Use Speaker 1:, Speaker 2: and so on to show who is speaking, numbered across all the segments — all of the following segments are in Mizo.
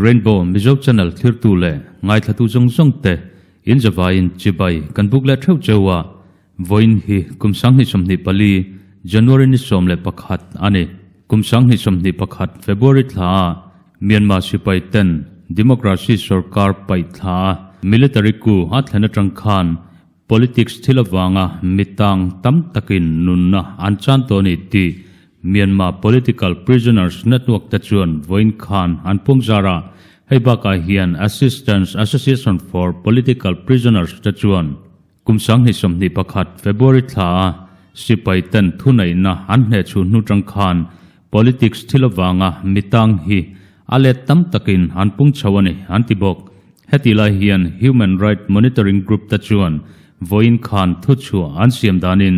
Speaker 1: Rainbow Mizo Channel thlirtu leh ngaithlatu zawng zawng te in zavaiin chibai kan buk leh theuh cheu a, vawiin hi kum 2024 January ni 11 a ni. Kum 2021 February thla a Myanmar sipai ten Democracy sorkar paih thla a military coup a thlen atang khan Politics thil avanga mitang tam takin nunna an chan tawh a ni tih Myanmar Political Prisoners Network te chuan vawiin khan an pung zar a. Hei bakah hian Assistance Association for Political Prisoners te chuan kum 2021 February thla a sipai ten thuneihna an hnehchhuh hnu tang khan politics thil avanga mitang hi a let tam takin an pung chho a ni an ti bawk. Heti lai hian Human Right Monitoring Group te chuan vawiin khan thuchhuah an siam danin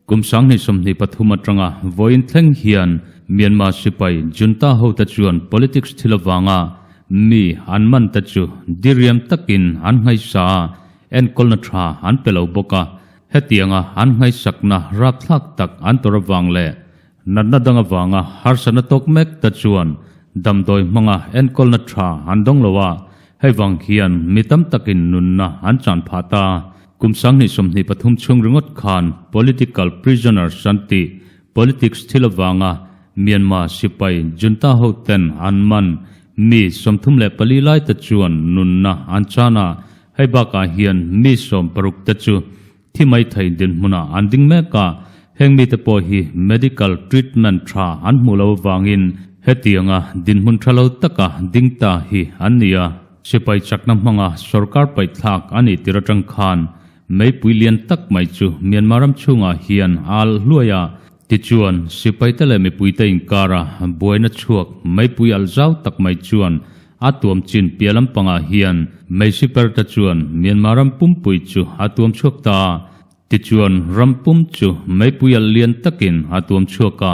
Speaker 1: kum 2023 atanga vawiin thleng hian Myanmar sipai junta hote chuan politics thil avanga mi an man te chu diriam takin an nghaisa a, enkawlna tha an pe lo bawk a. Hetianga an nghaisakna rapthlak tak an tawrh avang leh Natna dang avanga harsatna tawk mek te chuan damdawi hmanga enkawlna tha an dawng lo a, hei vang hian mi tam takin nunna an chan phah ta. Kum 2023 chhung ringawt khan political prisoners an tih politics thil avanga Myanmar sipai junta ho ten an man mi 34 lai te chuan nunna an chan a, hei bakah hian mi 60 te chu Thi mai thei dinhmunah an ding mek a, heng mite pawh hi medical treatment tha an hmuh loh avangin hetianga dinhmun tha lo taka ding ta hi an ni a. Sipai chakna hmanga sorkar paihthlak a nih tir atang khan meipui lian tak mai chu Myanmar ram chhungah hian a alh hluai a, tichuan sipaite leh mipuite inkara buaina chhuak meipui alh zau tak mai chuan A tuam chin piah lampangah hian Meisi Perta chuan Myanmar ram pumpui chu a tuam chhuak ta a, tichuan ram pum chu meipui alh lian takin a tuam chhuak a.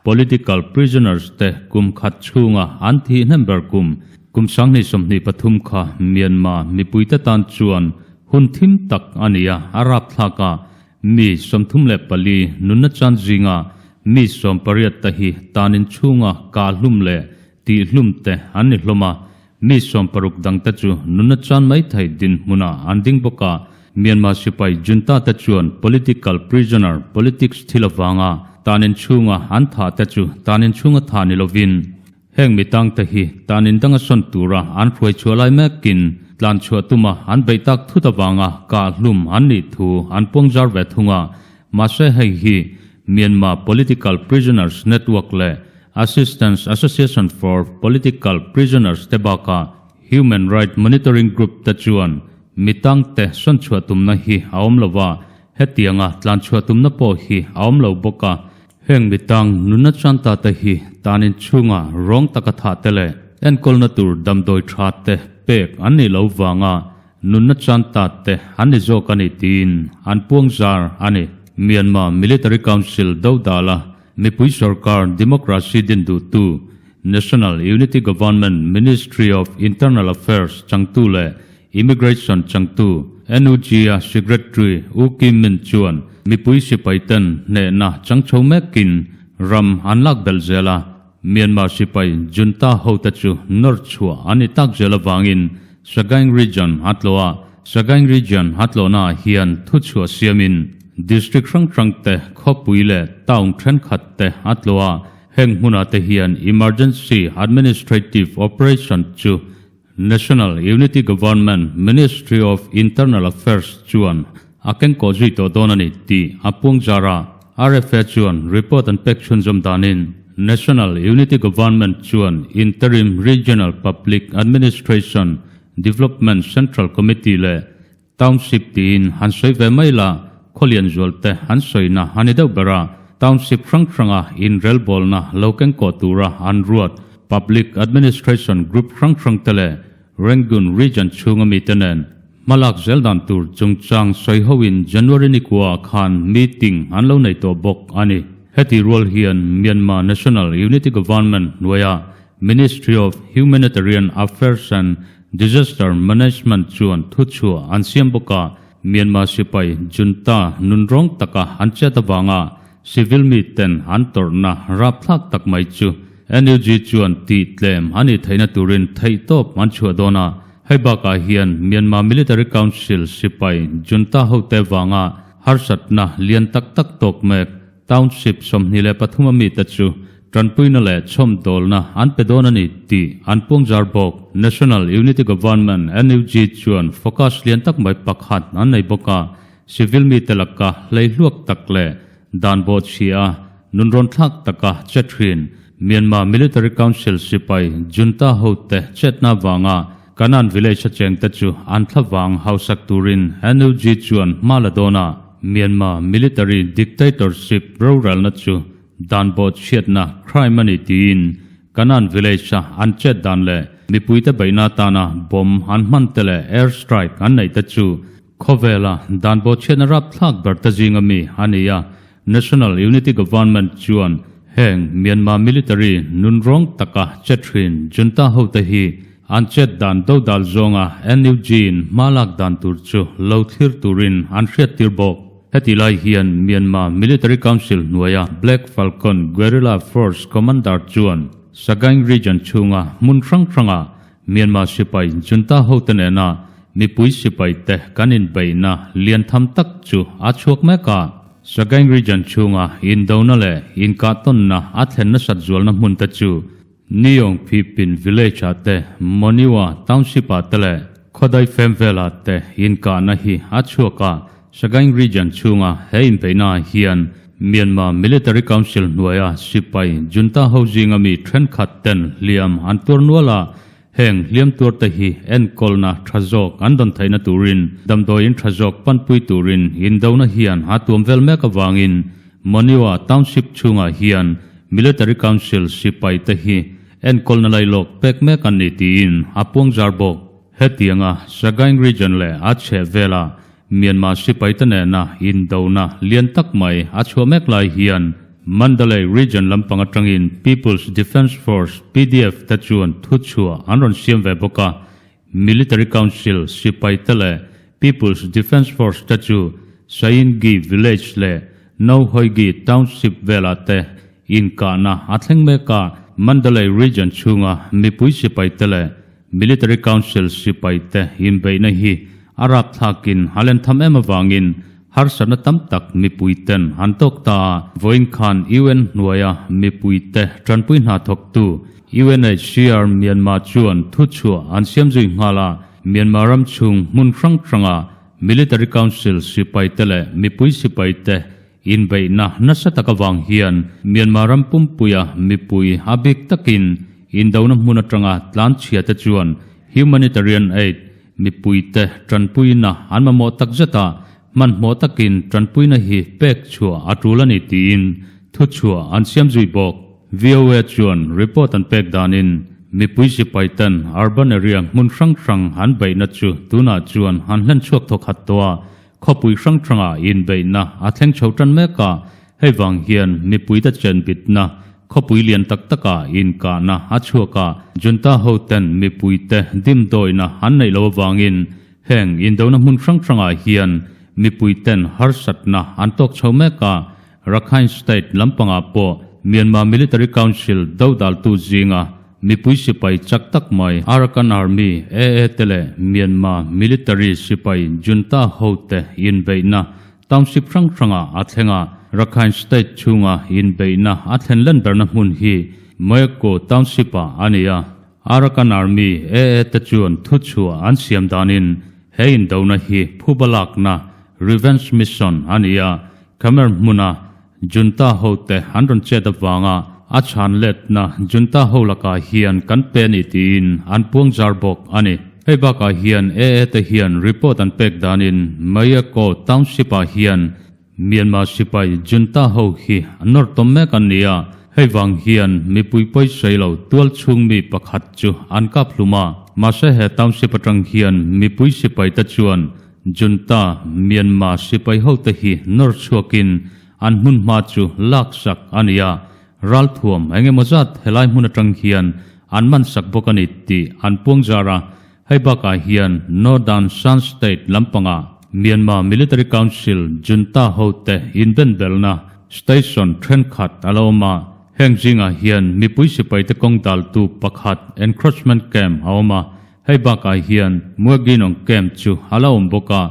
Speaker 1: Political prisoners te kum khat chhunga an thih hnem ber kum kum 2023 kha Myanmar mipuite tan chuan hun thim tak a ni a, a rapthlak a, mi 34 nunna chan zinga mi 18 te hi tanin chhunga kah hlum leh Tih hlum te an ni hlawm a, mi 60 dang te chu nunna chan mai thei dinhmunah an ding bawk a. Myanmar sipai junta te chuan political prisoner politics thil avanga tanin chhunga an thah te chu tanin chhunga thah ni lovin heng mi tang te hi tanin danga sawn tura an hruai chhuah lai mekin tlan chhuah tuma an beih tak thut avanga kah hlum an nih thu an puang zar ve thung a. Mahse hei hi Myanmar Political Prisoners Network leh Assistance Association for Political Prisoners te bakah Human Right Monitoring Group te chuan mi tangte sawn chhuah tumna hi a awm lo a, hetianga tlan chhuah tumna pawh hi a awm lo bawk a. Heng mi tang nunna chanta te hi tanin chhunga rawng taka thah te leh enkawlna tur damdawi tha te pek an nih lo vanga nunna chanta te an ni zawk a ni tiin an puang zar a ni. Myanmar Military Council dodala Mipui sorkar democracy din duhtu National Unity Government Ministry of Internal Affairs changtu leh Immigration changtu NUG-a Secretary U Kim Min chuan mipui sipai ten hnehna chang chho mekin ram an lak belh zel a, Myanmar sipai junta hote chu nawr chhuah an ni tak zel avangin Sagaing Region a tlawh a, Sagaing Region a tlawhnaah hian thuchhuah siamin District hrang hrang te, khawpui leh town thenkhat te a tlawh a, heng hmunah te hian Emergency Administrative Operation chu National Unity Government Ministry of Internal Affairs chuan a kengkawh zui tawh dawn a ni tih a puang zar a. RFA chuan report an pek chhunzawm danin National Unity Government chuan Interim Regional Public Administration Development Central Committee leh Township tiin han sawi ve mai la, khawlian zual te an sawina a ni deuh ber a, Township hrang hranga inrelbawlna lo kengkawh tura an ruat Public Administration Group hrang hrang te leh Rangoon Region chhunga mite nen hmalak zel dan tur chungchang sawi hoin January ni kua khan meeting an lo nei tawh bawk a ni. Heti rual hian Myanmar National Unity Government hnuaia Ministry of Humanitarian Affairs and Disaster Management chuan thuchhuah an siam bawk a, Myanmar sipai junta nunrawng taka an chet avanga civil miten an tawrhna rapthlak tak mai chu. NUG chuan tih tlem a nih theihna turin theihtawp an chhuah dawn a, hei bakah hian Myanmar Military Council sipai junta hote vanga harsatna lian tak tak tawk mek Township 23 a mite chu tanpuina leh chhawmdawlna an pe dawn a ni tih an puangzar bawk. National Unity Government, NUG, chuan focus lian tak mai pakhat an nei bawk a, civil mite laka hleihluak tak leh dan bawhchhia nunrawn thlak taka che thin Myanmar Military Council sipai junta hote chetna vanga Kanan village a chengte chu an thlavang hausak turin NUG chuan hma la dawn a, Myanmar military dictatorship rorelna chu dan bawhchhiatna crime a ni tiin Kanan village a an chet dan leh mipuite beihna atana bomb an hman te leh air strike an neih te chu khawvela dan bawhchhiatna rapthlak ber te zinga mi a ni a, National Unity Government chuan heng Myanmar military nunrawng taka che thin junta hote hi an chet dan dodal zawnga NUG-in hma lak dan tur chu lo thlir turin an hriattir bawk. Heti lai hian Myanmar Military Council hnuaia Black Falcon Guerrilla Force Commander chuan Sagaing Region chhunga hmun hrang hranga Myanmar sipai junta hote nena mipui sipaite kan inbeihna lian tham tak chu a chhuak mek a. Sagaing Region chhunga indona leh inkahtawnna a thlen nasat zualna hmun te chu Niyong Phi Pin Village ah te, Monywa Township ah te leh Khodai Fem velah te inkahna hi a chhuak a. Sagaing Region chhunga he inbeihna ah hian Myanmar Military Council hnuaia sipai junta ho zinga mi thenkhat ten hliam an tuar nual a, heng hliam tuar te hi enkawlna tha zawk an dawn theihna turin damdawiin tha zawk panpui turin indona hian a tuam vel mek avangin Monywa Township chhungah hian Military Council sipai te hi enkawlna lailawk pek mek an ni tiin a puangzar bawk. Hetianga Sagaing Region leh a chhehvela Myanmar sipaite nena indona lian tak mai a chhuah mek lai hian Mandalay Region lampang atangin People's Defence Force, pdf, te chuan thuchhuah an rawn siam ve bawk a. Military Council sipaite leh People's Defence Force te chu Sayingyi Village leh Nohoigi Township velah te inkahna a thleng mek a. Mandalay Region chhunga mipui sipaite leh Military Council sipaite inbeihna hi a rapthlakin a len tham em avangin harsatna tam tak mipuiten an tawk ta a. Vawiin khan UN hnuaia mipuite tanpui hna thawktu UNHCR Myanmar chuan thuchhuah an siam zui nghal a, Myanmar ram chhung hmun hrang hranga Military Council sipaite leh mipui sipaite Inbeihna nasa tak avang hian Myanmar ram pumpuia mipui a bik takin indona hmun atanga tlanchhia te chuan humanitarian aid mipuite tanpuina an mamawh tak zet a, hmanhmawh takin tanpuina hi pek chhuah a tul a ni tiin thuchhuah an siam zui bawk. VOA chuan report an pek danin mipui sipai ten urban area hmun hrang hrang an beihna chu tunah chuan an hlen chhuak thawkhat tawh a, Khawpui hrang hrangah inbeihna a thleng chho tan mek a, hei vang hian mipuite chenbitna khawpui lian tak takah inkahna a chhuak a, junta hoten mipuite dimdawina an neih loh avangin heng indona hmun hrang hrangah hian mipuiten harsatna an tawk chho mek a, Rakhine State lampangah pawh Myanmar Military Council dodaltu zinga mipui sipai chak tak mai Arakan Army, AA, te leh Myanmar Military sipai junta hote inbeihna township hrang hrangah a thleng a. Rakhine State chhunga inbeihna a thlen len berna hmun hi Moeko Township-ah a ni a. Arakan Army, AA, te chuan thuchhuah an siam danin he indona hi phuba lakna, revenge mission, a ni a. Khmer hmuna Junta hote an rawn chet avanga a chhan letna Junta ho lakah hian kan pe a ni tiin an puang zar bawk a ni. Hei bakah hian AA te hian report an pek danin Mayako Township ah hian Myanmar sipai Junta ho hi an nawr tawm mek an ni a, hei vang hian mipui pawisei lo tual chhung mi pakhat chu an kap hlum a, mahse he township atang hian mipui sipai te chuan Junta, Myanmar sipai hote hi nawr chhuakin an hmunhma chu laksak a ni a, ralthuam eng emaw zat helai hmun atang hian an mansak bawk a ni tih an puang zar a. Hei bakah hian Northern Shan State lampangah Myanmar Military Council junta hote inbenbelna station thenkhat a lo awm a. Heng zingah hian mipui sipaite kawng daltu pakhat encroachment camp a awm a, hei bakah hian Muaginong camp chu a la awm bawk a.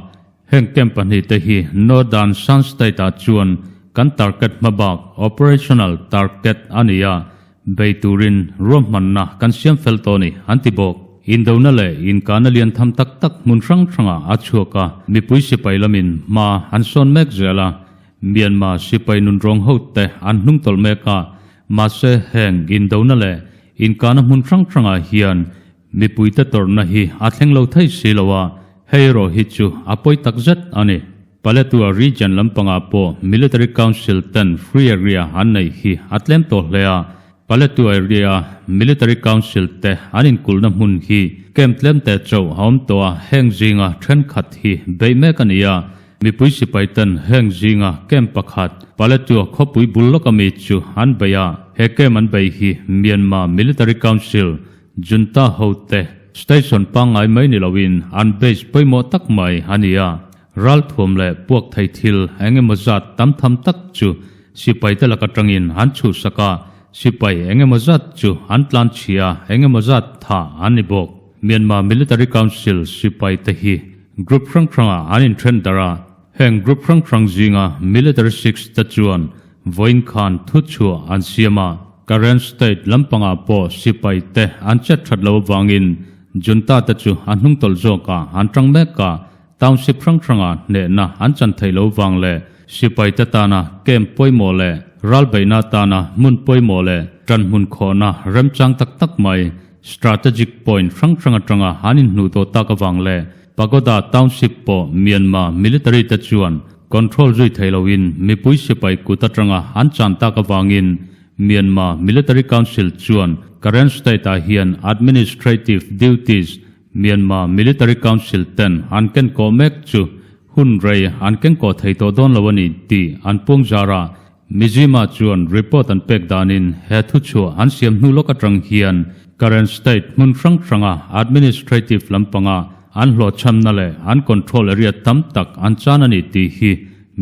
Speaker 1: Heng camp pahnihte hi Northern Shan State-ah chuan kan target hmabak, operational target, a ni a, bei turin ruahmanna kan siam fel tawh a ni, an ti bawk. Indona leh inkahna lian tham tak tak hmun hrang hrangah a chhuak a, mipui sipai lamin hma an sawn mek zel a, Myanmar sipai nunrawng hote an hnung tawlh mek a, mahse heng indona leh inkahna hmun hrang hrangah hian mipuite tawrhna hi a thleng lo thei si lo a, hei erawh hi chu a pawi tak zet a ni. Paletwa region lampangah pawh Military Council ten free area an neih hi a tlem tawh hle a, Paletwa area Military Council te an inkulhna hmun hi camp tlem te chauh a awm tawh a, heng zinga thenkhat hi beih mek a ni a, Mipui sipai ten heng zinga camp pakhat Paletwa khawpui bul lawk ami chu an bei a, he camp an bei hi Myanmar Military Council, Junta hote station pangngai mai ni loin an base pawimawh tak mai a ni a, ralthuam leh puak thei thil eng emaw zat tam tham tak chu sipaite lak atangin an chhuhsak a, sipai eng emaw zat chu an tlan chhia eng emaw zat tha an ni bawk. Myanmar Military Council sipaite hi Group hrang hrangah an inthen darh a, heng group hrang hrang zinga Military Sikhs te chuan vawiin khan thu chhuah an siam a, Karen State lampangah pawh sipai te an chet that lo avangin Junta te chu a hnung tawlh zawkah an tang mek a, township hrang hrangah hnehna an chan theih lo vang leh sipai te tana camp pawimawh leh ralbeihna tana hmun pawimawh leh tanhmun khawhna remchang tak tak mai Strategic point hrang hrang atanga an inhnuh tawh tak avang leh Pagoda Township pawh Myanmar military te chuan control zui thei loin mipui sipai kut atanga an chan tak avangin Myanmar Military Council chuan Karen State-ah hian administrative duties Myanmar Military Council ten an ken kawh mek chu hun rei an keng kawh thei tawh dawn lo a ni tih an puang zar a. Mizima chuan report an pek danin he thuchhuah an siam hnu lawk atang hian Karen State hmun hrang hranga administrative lampanga an hlawhchhamna leh an control area tam tak an chan a ni tih hi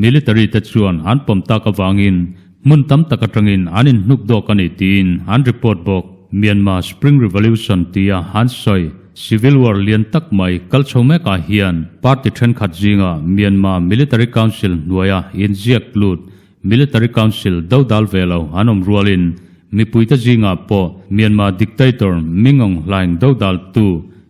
Speaker 1: military te chuan an pawm tak avangin hmun tam tak atangin an inhnuk dawk a ni tiin an report bawk. Myanmar Spring Revolution tia an sawi civil war lian tak mai kal chho mekah hian party thenkhat zinga Myanmar Military Council hnuaia inziak lut Military Council do dal ve lo an awm rualin mipuite zingah pawh Myanmar dictator Min Aung Hlaing do daltu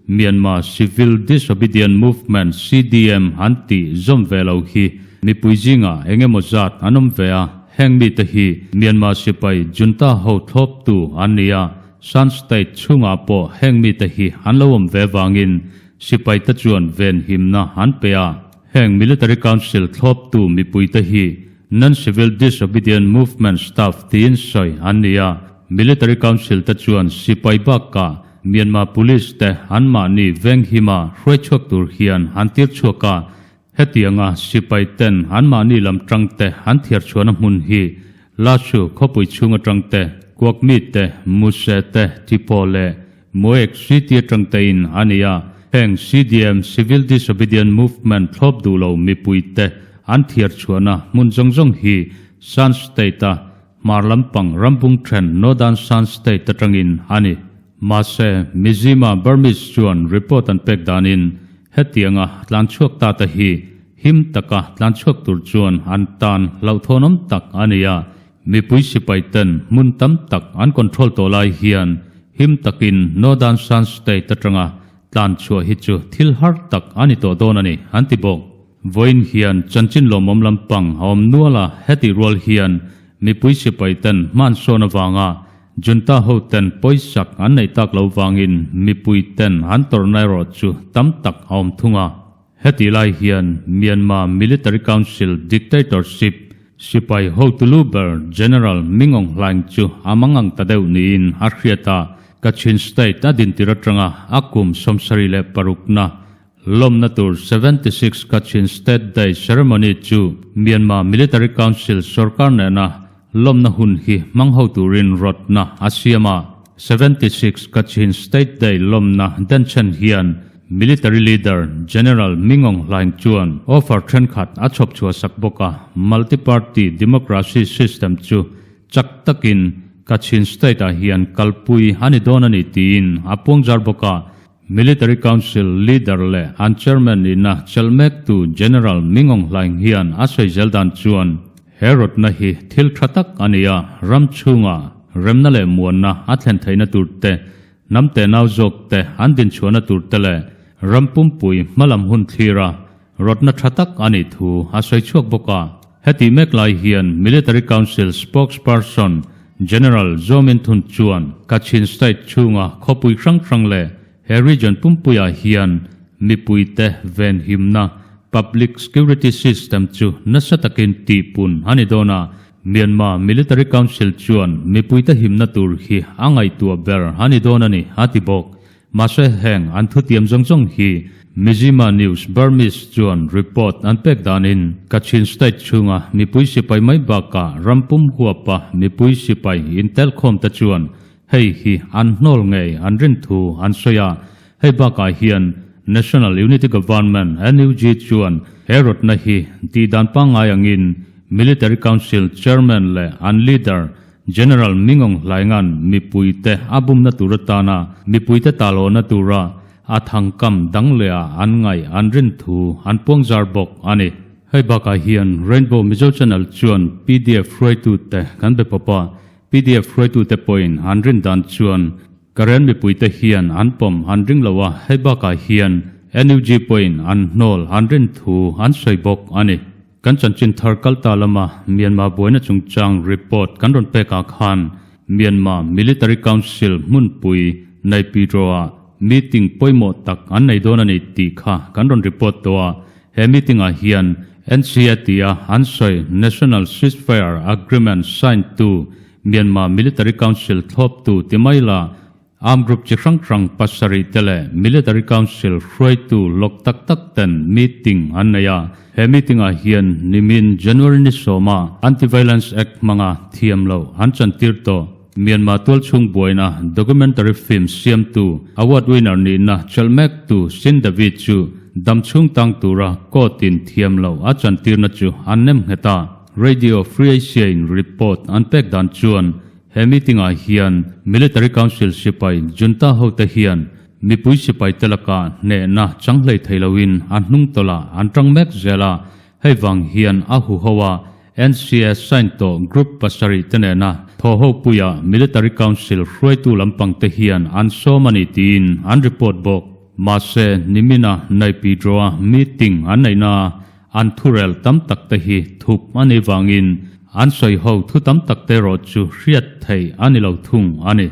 Speaker 1: Myanmar Civil Disobedient Movement, CDM, an tih zawm ve lo hi mipui zingah eng emaw zat an awm ve a, heng mite hi Myanmar sipai junta ho thlawptu an ni a, Shan State chhungah pawh heng mite hi an lo awm ve vangin sipaite chuan venhimna an pe a. Heng Military Council thlawptu mipuite hi Non-Civil Disobedient Movement staff tiin sawi an ni a, Military Council te chuan sipai bakah Myanmar Police te anmahni venghima hruaichhuak tur hian an tir chhuak a, hetianga sipai ten anmahni lam tangte an thiar chhuahna hmun hi Lashu khawpui chhung atang te, Kuakmi te, Muse te, Tiphaw leh Moek City atang tein a ni a, heng CDM, Civil Disobedient Movement, thlawp duh lo mipui te an thiar chhuahna hmun zawng zawng hi Shan State-a hmar lampang rambung then Northern Shan State atangin a ni. Mahse, Mizzima Burmese chuan report an pek danin hetianga tlanchhuak ta te hi him taka tlanchhuak tur chuan an tan hlauhthawnawm tak a ni a, Mipui sipai ten hmun tam tak an control tawh lai hian him takin Northern Shan State atanga tlan chhuah hi chu thil har tak a ni tawh dawn a ni, an ti bawk. Vawiin hian chanchin lawmawm lampang a awm nual a, hetih rual hian mipui sipai ten hman sawn avanga junta ho ten pawisak an neih tak lo vangin mipui ten an tawrhna erawh chu tam tak a awm thung a. Hetih lai hian Myanmar Military Council dictatorship sipai hotu lu ber General Min Aung Hlaing chu a mangang ta deuh niin a hriat a, Kachin State a dintir atanga a kum 76 na lawmna tur 76 Kachin State Day ceremony chu Myanmar Military Council sorkar nena lawmna hun hi hmang ho turin rawtna a siam a. 76 Kachin State Day lawmna denchhen hian Military leader General Min Aung Hlaing chuan offer thenkhat a chhawp chhuah sak bawk a, multi-party democracy system chu chak takin. Kachin State-ah hian kalpui a ni dawn a ni tiin a puangzar bawk a. Military Council leader leh an chairman nihna chelh mektu General Min Aung Hlaing hian a sawi zel dan chuan he rawtna hi thil tha tak a ni a, ram chhunga remna leh muanna a thlen theihna tur te, hnam tenau zawk te an dinchhuahna tur te leh ram pumpui hmalam hun thlira rawtna tha tak a nih thu a sawi chhuak bawk a. Heti mek lai hian Military Council spokesperson General Zaw Min Htun chuan Kachin State chhunga khawpui hrang hrang leh he region pumpuiah hian mipuite venhimna public security system chu nasa takin tihpun a ni dawn a, Myanmar Military Council chuan mipuite himna tur hi a ngaihtuah ber a ni dawn a ni, a ti bawk. Mahse heng an thutiam zawng zawng hi Mizzima News Burmese chuan report an pek danin Kachin State chhunga mipui sipai mai bakah ram pum huapa mipui sipai intelkhawm te chuan hei hi an hnawl ngei an rin thu an sawi a. Hei bakah hian National Unity Government, NUG, chuan he rawtna hi tihdan pangngai angin Military Council Chairman leh an leader General Mingong Hlainga'n mipuite a bumna tur atana mipuite talawhna tura a thangkam dang lehah an ngaih an rin thu an puangzar bawk a ni. Hei bakah hian Rainbow Mizo Channel chuan pdf hruaitute kan be pawp a, pdf hruaitute pawhin an rin dan chuan Karen mipuite hian an pawm an ring lo a, hei bakah hian NUG pawhin an hnawl an rin thu an sawi bawk a ni. Kan chanchin thar kal ta lama Myanmar buaina chungchang report kan rawn pek ah khan Myanmar Military Council hmunpui Naypyidaw-ah meeting pawimawh tak an nei dawn a ni tih kha kan rawn report tawh a. He meeting ah hian NCA tia an sawi National Ceasefire Agreement sign tu Myanmar Military Council thlawptu ti mai la Armed group chi hrang hrang pasarih te leh Military Council hruaitu lawk tak tak ten meeting an nei a. He meeting ah hian nimin January ni sawma Anti-Violence Act hmanga thiam loh an chantir tawh Myanmar tualchhung buaina documentary film siamtu award winner nihna chelh mektu Sin David chu damchhung tang tura court in thiam loh a chantirna chu an nem nghet a. Radio Free Asia in report an pek dan chuan He meeting ah hian Military Council sipai junta hote hian mipui sipai te laka hnehna chang hlei thei loin a hnung tawlah an tang mek zel a, hei vang hian a huho a NCA sign tawh group pasarih te nena thawhho puia Military Council hruaitu lampang te hian an sawm a ni tiin an report bawk. Mahse, nimina Naypyidaw-a meeting an neihna An thurel tam tak te hi thup a nih vangin an sawi ho thu tam tak te erawh chu hriat theih a ni lo thung a ni.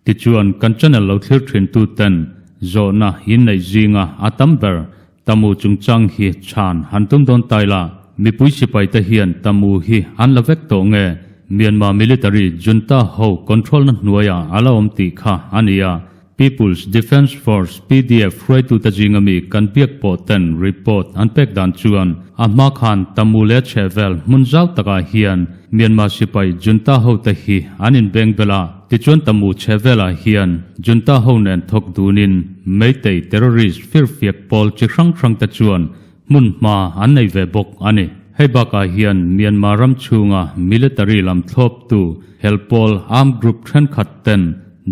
Speaker 1: Tichuan, kan channel lo thlir thin tu ten zawhna in neih zinga a tam ber Tamu chungchang hi chhan han tum dawn tai la, mipui sipai te hian Tamu hi an la vek tawh nge Myanmar military junta ho control na hnuaiah a la awm tih kha a ni a, People's Defence Force, pdf, hruaitute zinga mi kan biak pawh ten report an pek dan chuan a hma khan Tamu leh chhehvel hmun zau takah hian Myanmar sipai junta hote hi an inbeng bel a, tichuan Tamu chhehvelah hian junta ho nen thawk dunin Meitei terrorist firfiak pawl chi hrang hrangte chuan hmun hma an nei ve bawk a ni. Hei bakah hian Myanmar ram chhunga military lam thlawptu helpawl armed group thenkhat ten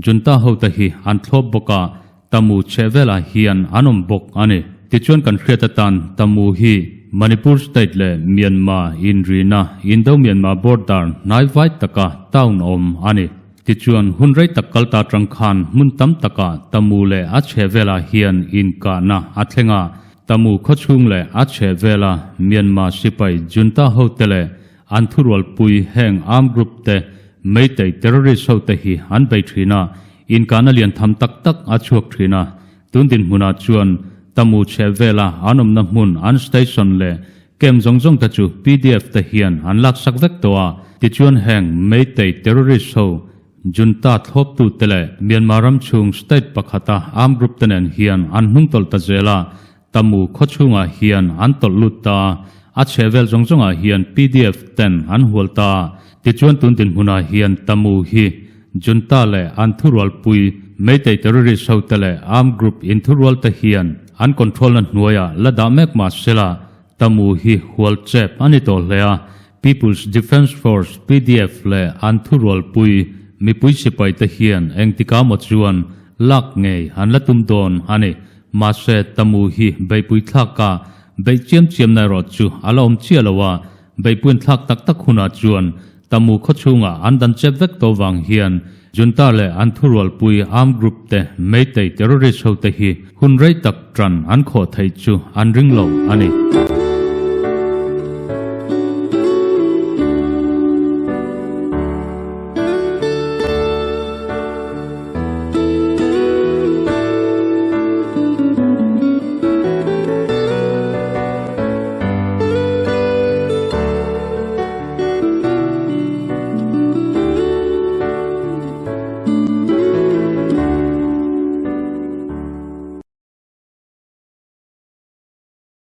Speaker 1: junta hote hi an thlawp bawk a, Tamu chhehvelah hian an awm bawk a ni. Tichuan kan hriat atan Tamu hi Manipur state leh Myanmar inrina Indo-Myanmar border hnai vai taka town awm a ni. Tichuan, hun rei tak kal ta tang khan hmun tam takah Tamu leh a chhehvelah hian inkahna a thleng a, Tamu khawchhung leh a chhehvela Myanmar sipai junta hote leh an thurualpui heng armed group te Meitei terrorist hote hi an bei thin a, inkahna lian tham tak tak a chhuak thin a. Tun dinhmunah chuan Tamu chhehvela an awmna hmun an station leh Camp zawng zawng te chu pdf te hian an laksak vek tawh a, tichuan heng Meitei terrorist ho junta thlawptu te leh Myanmar ram chhung state pakhata armed group te nen hian an hnung tawlh ta zel a, Tamu khaw chhungah hian an tawlh lut ta a, a chhehvel zawng zawngah hian pdf ten an hual ta a, tichuan tun dinhmunah hian Tamu hi junta leh an thurualpui Meitei terrorist ho te leh armed group inthurual te hian an control na hnuaiah la dah mek mah sela, Tamu hi hual chep a ni tawh hle a, People's Defence Force, pdf, leh an thurualpui mipui sipai te hian engtika maw chuan lak ngei an la tum dawn a ni. Mahse, Tamu hi beihpui thlaka beih chiam chiamna erawh chu a la awm chiah lo a, beihpuiin thlak tak tak hunah chuan Tamu khawchhungah an dan chep vek tawh vang hian Junta leh an thurualpui armed group te Meitei terrorist ho te hi hun rei tak tan an khawh theih chu an ring lo a ni.